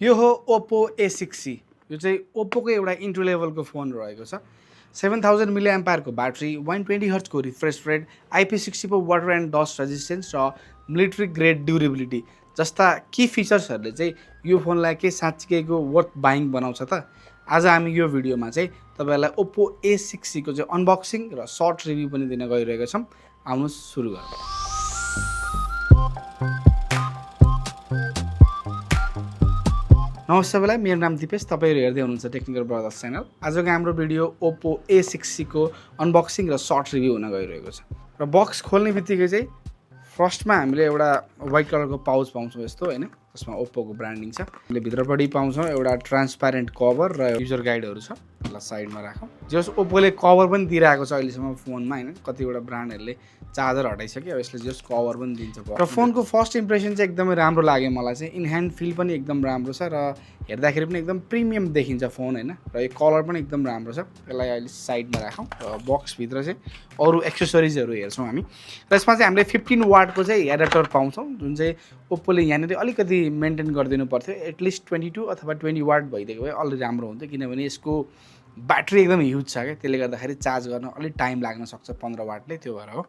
यो हो Oppo A6C। यो चाहिँ ओप्पोको एउटा इन्ट्री लेभलको फोन रहेको छ। 7000 मिली एम्पायरको ब्याट्री, 120 हर्ट्जको refresh rate, IP60 water and dust resistance र मिलिट्री ग्रेड ड्युरेबिलिटी जस्ता की फिचर्सहरूले चाहिँ यो फोनलाई के साँच्चीकैको वर्थ बाइङ बनाउँछ त। आज हामी यो भिडियोमा चाहिँ तपाईँहरूलाई ओप्पो A6C को चाहिँ अनबक्सिङ र सर्ट रिभ्यू पनि दिन गइरहेको छौँ। आउनुहोस् सुरु गरौँ। नमस्ते सबैलाई, मेरो नाम दिपेश, तपाईँहरू हेर्दै हुनुहुन्छ टेक्निकल ब्रदर्स च्यानल। आजको हाम्रो भिडियो ओप्पो A6C को अनबक्सिङ र सर्ट रिभ्यू हुन गइरहेको छ। र बक्स खोल्ने बित्तिकै चाहिँ फर्स्टमा हामीले एउटा व्हाइट कलरको पाउच पाउँछौँ यस्तो, हैन, जसमा ओप्पोको ब्रान्डिङ छ। हामीले भित्रपट्टि पाउँछौँ एउटा ट्रान्सप्यारेन्ट कभर र युजर गाइडहरू छ। ल साइडमा राखौँ। जस ओप्पोले कभर पनि दिइरहेको छ अहिलेसम्म फोनमा, हैन, कतिवटा ब्रान्डहरूले चार्जर हटाइसक्यो, अब यसले जस कभर पनि दिन्छ। र फोनको फर्स्ट इम्प्रेसन चाहिँ एकदमै राम्रो लाग्यो मलाई चाहिँ। इन ह्यान्ड फिल पनि एकदम राम्रो छ र हेर्दाखेरि पनि एकदम प्रिमियम देखिन्छ फोन, हैन, र यो कलर पनि एकदम राम्रो छ। यसलाई अहिले साइडमा राखौँ र बक्सभित्र चाहिँ अरू एक्सेसरिजहरू हेर्छौँ हामी। र यसमा चाहिँ हामीले 15 वाटको चाहिँ एडाप्टर पाउँछौँ, जुन चाहिँ ओप्पोले यहाँनिर अलिकति मेन्टेन गरिदिनु पर्थ्यो। एटलिस्ट 22 अथवा 20 वाट भइदिएको भए अलि राम्रो हुन्थ्यो, किनभने यसको ब्याट्री एकदम ह्युज छ क्या। त्यसले गर्दाखेरि चार्ज गर्न अलिक टाइम लाग्न सक्छ 15 वाटले, त्यो भएर हो।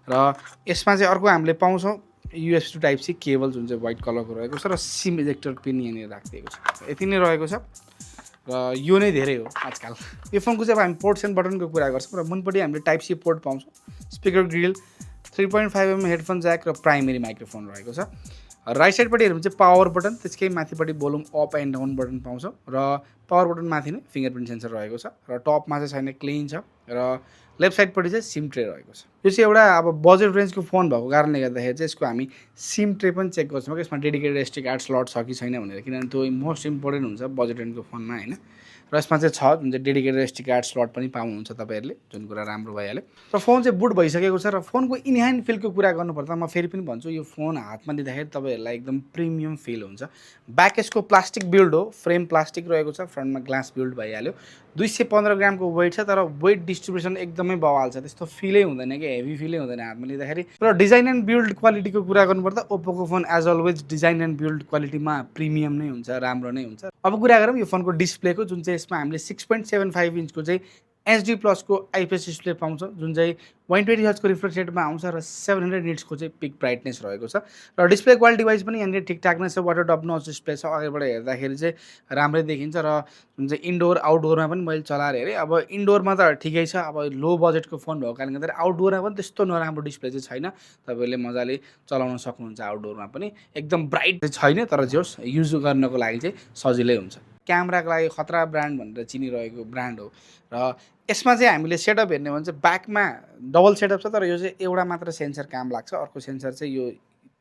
र यसमा चाहिँ अर्को हामीले पाउँछौँ USB to Type-C केबल, जुन चाहिँ व्हाइट कलरको रहेको छ, र सिम इजेक्टर पिन यहाँनिर राखिदिएको छ। यति नै रहेको छ र यो नै धेरै हो आजकल। यो फोनको चाहिँ अब हामी पोर्ट्स एन्ड बटनको कुरा गर्छौँ र मुनपट्टि हामीले Type-C पोर्ट पाउँछौँ, speaker grill, 3.5mm headphone jack र प्राइमेरी माइक्रोफोन रहेको छ। राइट साइडपट्टि हेर्नु चाहिँ पावर बटन, त्यसकै माथिपट्टि volume up and down button पाउँछौँ र पावर बटन माथि नै फिङ्गरप्रिन्ट सेन्सर रहेको छ र टपमा चाहिँ छैन, क्लिन छ। र लेफ्ट साइडपट्टि चाहिँ सिम ट्रे रहेको छ। यो चाहिँ एउटा अब बजेट रेन्जको फोन भएको कारणले गर्दाखेरि चाहिँ यसको हामी सिम ट्रे पनि चेक गर्छौँ कि यसमा डेडिकेटेड एसडी कार्ड स्लट छ कि छैन भनेर, किनभने त्यो मोस्ट इम्पोर्टेन्ट हुन्छ बजेट रेन्जको फोनमा, हैन। र यसमा चाहिँ छ, जुन चाहिँ डेडिकेटेड एसडी कार्ड स्लट पनि पाउनुहुन्छ तपाईँहरूले, जुन कुरा राम्रो भइहाल्यो। र फोन चाहिँ बुट भइसकेको छ। र फोनको इन ह्यान्ड फिलको कुरा गर्नुपर्दा म फेरि पनि भन्छु, यो फोन हातमा लिँदाखेरि तपाईँहरूलाई एकदम प्रिमियम फिल हुन्छ। ब्याक यसको प्लास्टिक बिल्ड हो, फ्रेम प्लास्टिक रहेको छ, फ्रन्टमा ग्लास बिल्ड भइहाल्यो। 215 ग्रामको वेट छ, तर वेट डिस्ट्रिब्युसन एकदमै बवाल छ, त्यस्तो फिलै हुँदैन कि हेभी फिलै हुँदैन हातमा लिँदाखेरि। र डिजाइन एन्ड बिल्ड क्वालिटीको कुरा गर्नुपर्दा ओप्पोको phone has always design and build क्वालिटीमा प्रिमियम नै हुन्छ, राम्रो नै हुन्छ। अब कुरा गरौँ यो फोनको डिस्प्लेको, जुन चाहिँ यसमा हामीले 6.75 इन्चको चाहिँ HD प्लसको आइपिएस डिस्प्ले पाउँछौँ, जुन चाहिँ 120 हर्ट्जको रिफ्रेस रेटमा आउँछ र 700 निट्सको चाहिँ पिक ब्राइटनेस रहेको छ। र डिस्प्ले क्वालिटी वाइज पनि यहाँनिर ठिकठाक नै छ। वाटर टप नच डिस्प्ले छ, अगाडिबाट हेर्दाखेरि चाहिँ राम्रै देखिन्छ। र जुन चाहिँ इन्डोर आउटडोरमा पनि मैले चलाएर हेरेँ, अब इन्डोरमा त ठिकै छ, अब लो बजेटको फोन भएको कारणले गर्दाखेरि आउटडोरमा पनि त्यस्तो नराम्रो डिस्प्ले चाहिँ छैन। तपाईँहरूले मजाले चलाउन सक्नुहुन्छ आउटडोरमा पनि। एकदम ब्राइट चाहिँ छैन, तर जे होस् युज गर्नको लागि चाहिँ सजिलै हुन्छ। क्यामेराको लागि खतरा ब्रान्ड भनेर चिनिरहेको ब्रान्ड हो। र यसमा चाहिँ हामीले सेटअप हेर्ने भने चाहिँ ब्याकमा डबल सेटअप छ, तर यो चाहिँ एउटा मात्र सेन्सर काम लाग्छ। अर्को सेन्सर चाहिँ यो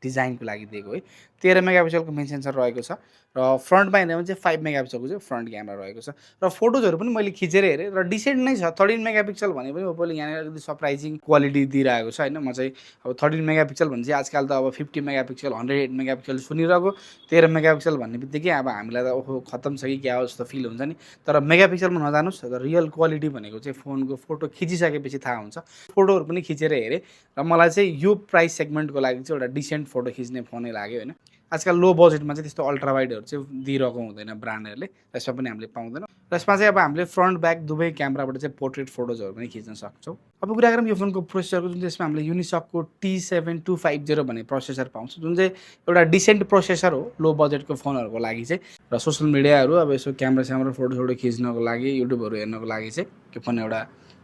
डिजाइनको लागि दिएको है। 13 मेगापिक्सलको मेन सेन्सर रहेको छ र फ्रन्टमा हेर्ने भने चाहिँ 5 मेगापिक्सलको चाहिँ फ्रन्ट क्यामेरा रहेको छ। र फोटोजहरू पनि मैले खिचेर हेरेँ र डिसेन्ट नै छ। 13 मेगापिक्सल भने पनि ओप्पोले यहाँनिर अलिकति सरप्राइजिङ क्वालिटी दिइरहेको छ, हैन। म चाहिँ अब 13 मेगापिक्सल भने चाहिँ आजकल त अब 50 मेगापिक्सल 108 मेगापिक्सल सुनिरहेको, 13 मेगापिक्सल भन्ने बित्तिकै अब हामीलाई त ओहो खत्तम छ कि क्या हो जस्तो फिल हुन्छ नि। तर मेगापिक्सलमा नजानुहोस्, र रियल क्वालिटी भनेको चाहिँ फोनको फोटो खिचिसकेपछि थाहा हुन्छ। फोटोहरू पनि खिचेर हेरेँ र मलाई चाहिँ यो प्राइस सेगमेन्टको लागि चाहिँ एउटा डिसेन्ट फोटो खिच्ने फोनै लाग्यो, हैन। आजकल लो बजेटमा चाहिँ त्यस्तो अल्ट्रा वाइडहरू चाहिँ दिइरहेको हुँदैन ब्रान्डहरूले, यसमा पनि हामीले पाउँदैनौँ। र यसमा चाहिँ अब हामीले फ्रन्ट ब्याक दुवै क्यामेराबाट चाहिँ पोर्ट्रेट फोटोजहरू पनि खिच्न सक्छौँ। अब कुरा गरौँ यो फोनको प्रोसेसरको, जुन चाहिँ यसमा हामीले युनिसकको T7250 भन्ने प्रोसेसर पाउँछ, जुन चाहिँ एउटा डिसेन्ट प्रोसेसर हो लो बजेटको फोनहरूको लागि चाहिँ। र सोसियल मिडियाहरू अब यसो क्यामेरा फोटो खिच्नको लागि, युट्युबहरू हेर्नको लागि चाहिँ यो फोन एउटा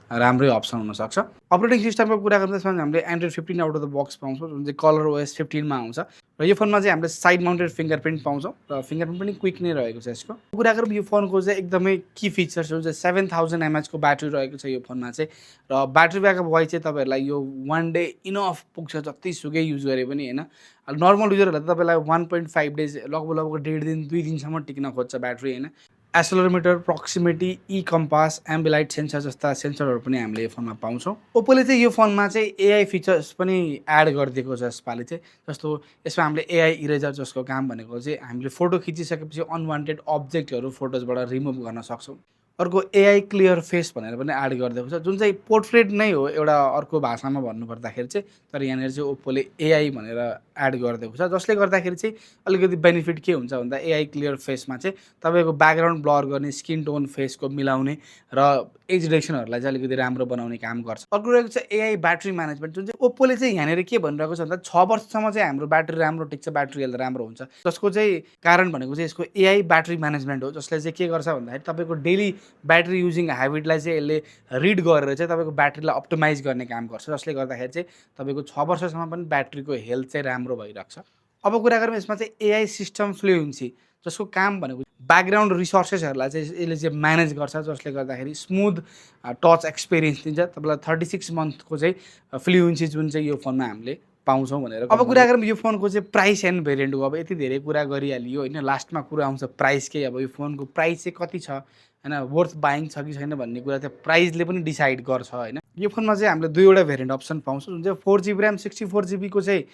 राम्रै अप्सन हुनसक्छ। अपरेटिङ सिस्टमको कुरा गर्दा यसमा हामीले Android 15 out of the box पाउँछौँ, जुन चाहिँ कलर OS 15 मा आउँछ। र यो फोनमा चाहिँ हामीले साइड माउन्टेड फिङ्गरप्रिन्ट पाउँछौँ र फिङ्गरप्रिन्ट पनि क्विक नै रहेको छ यसको। कुरा गरौँ यो फोनको चाहिँ एकदमै की फिचर्स हो, चाहिँ 7000 mAh को ब्याट्री रहेको छ यो फोनमा चाहिँ। र ब्याट्री ब्याकअप वाइज चाहिँ तपाईँहरूलाई यो 1 डे इनफ पुग्छ, जतिसुकै युज गरे पनि, हैन। नर्मल युजरहरूलाई त तपाईँलाई 1.5 डेज लगभग 1.5 दिन 2 दिनसम्म टिक्न खोज्छ ब्याट्री, हैन। एक्सेलरोमिटर, प्रक्सिमिटी, ई कम्पास, एम्बिलाइट सेन्सर जस्ता सेन्सरहरू पनि हामीले यो फोनमा पाउँछौँ। ओप्पोले चाहिँ यो फोनमा चाहिँ AI फिचर्स पनि एड गरिदिएको छ यसपालि चाहिँ। जस्तो यसमा हामीले AI इरेजर, जसको काम भनेको चाहिँ हामीले फोटो खिचिसकेपछि अनवान्टेड अब्जेक्टहरू फोटोजबाट रिमुभ गर्न सक्छौँ। अर्को एआई क्लियर फेस भनेर पनि एड गरिदिएको छ, जुन चाहिँ पोर्ट्रेट नै हो एउटा अर्को भाषामा भन्नुपर्दाखेरि चाहिँ, तर यहाँनिर चाहिँ ओप्पोले एआई भनेर एड गरिदिएको छ, जसले गर्दाखेरि चाहिँ अलिकति बेनिफिट के हुन्छ भन्दा एआई क्लियर फेसमा चाहिँ तपाईँको ब्याकग्राउन्ड ब्लर गर्ने, स्किन टोन फेसको मिलाउने र एज डिटेक्सनहरूलाई चाहिँ अलिकति राम्रो बनाउने काम गर्छ। अर्को रहेको छ एआई ब्याट्री म्यानेजमेन्ट, जुन चाहिँ ओप्पोले चाहिँ यहाँनिर के भनिरहेको छ भन्दा 6 वर्षसम्म चाहिँ हाम्रो ब्याट्री राम्रो टिक्छ, ब्याट्री हेल्थ राम्रो हुन्छ, जसको चाहिँ कारण भनेको चाहिँ यसको एआई ब्याट्री म्यानेजमेन्ट हो, जसले चाहिँ के गर्छ भन्दाखेरि तपाईँको डेली ब्याट्री युजिङ ह्याबिटलाई चाहिँ यसले रिड गरेर चाहिँ तपाईँको ब्याट्रीलाई अप्टिमाइज गर्ने काम गर्छ, जसले गर्दाखेरि चाहिँ तपाईँको 6 वर्षसम्म पनि ब्याट्रीको हेल्थ चाहिँ राम्रो भइरहेको छ। अब कुरा गरौँ यसमा चाहिँ एआई सिस्टम फ्लुएन्सी, जसको काम भनेको ब्याकग्राउन्ड रिसोर्सेसहरूलाई चाहिँ यसले चाहिँ म्यानेज गर्छ, जसले गर्दाखेरि स्मुथ टच एक्सपिरियन्स दिन्छ तपाईँलाई। 36 मन्थको चाहिँ फ्लुएन्सी जुन चाहिँ यो फोनमा हामीले पाउँछौँ भनेर। अब कुरा गरौँ यो फोनको चाहिँ प्राइस एन्ड भेरिएन्टको। अब यति धेरै कुरा गरिहालियो होइन, लास्टमा कुरा आउँछ प्राइसकै। अब यो फोनको प्राइस चाहिँ कति छ होइन, वर्थ बाइङ छ कि छैन भन्ने कुरा चाहिँ प्राइसले पनि डिसाइड गर्छ होइन। यो फोनमा चाहिँ हामीले दुईवटा भेरिएन्ट अप्सन पाउँछौँ, जुन चाहिँ 4GB ऱ्याम 64GB चाहिँ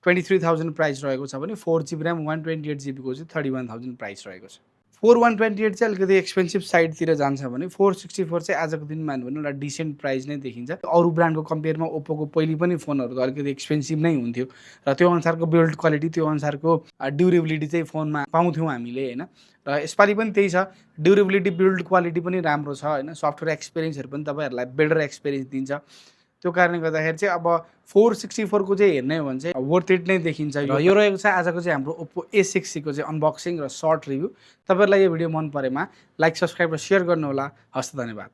23,000 प्राइस रहेको छ भने 4GB ऱ्याम 128GB को चाहिँ 31,000 प्राइस रहेको छ। 4128 चाहिँ अलिकति एक्सपेन्सिभ साइडतिर जान्छ भने 464 चाहिँ आजको दिनमा हेर्नु भने एउटा डिसेन्ट प्राइस नै देखिन्छ। अरू ब्रान्डको कम्पेयरमा ओप्पोको पहिले पनि फोनहरू त अलिकति एक्सपेन्सिभ नै हुन्थ्यो र त्यो अनुसारको बिल्ड क्वालिटी, त्यो अनुसारको ड्युरेबिलिटी चाहिँ फोनमा पाउँथ्यौँ हामीले होइन। र यसपालि पनि त्यही छ, ड्युरेबिलिटी बिल्ड क्वालिटी पनि राम्रो छ होइन, सफ्टवेयर एक्सपिरियन्सहरू पनि तपाईँहरूलाई बेटर एक्सपिरियन्स दिन्छ। त्यो कारणले गर्दाखेरि चाहिँ अब 464 को चाहिँ हेर्ने हो भने चाहिँ वर्थ इट नै देखिन्छ। र यो रहेको छ आजको चाहिँ हाम्रो ओप्पो A6C को चाहिँ अनबक्सिङ र सर्ट रिभ्यू। तपाईँहरूलाई यो भिडियो मन परेमा लाइक, सब्सक्राइब र सेयर गर्नुहोला। हस्त धन्यवाद।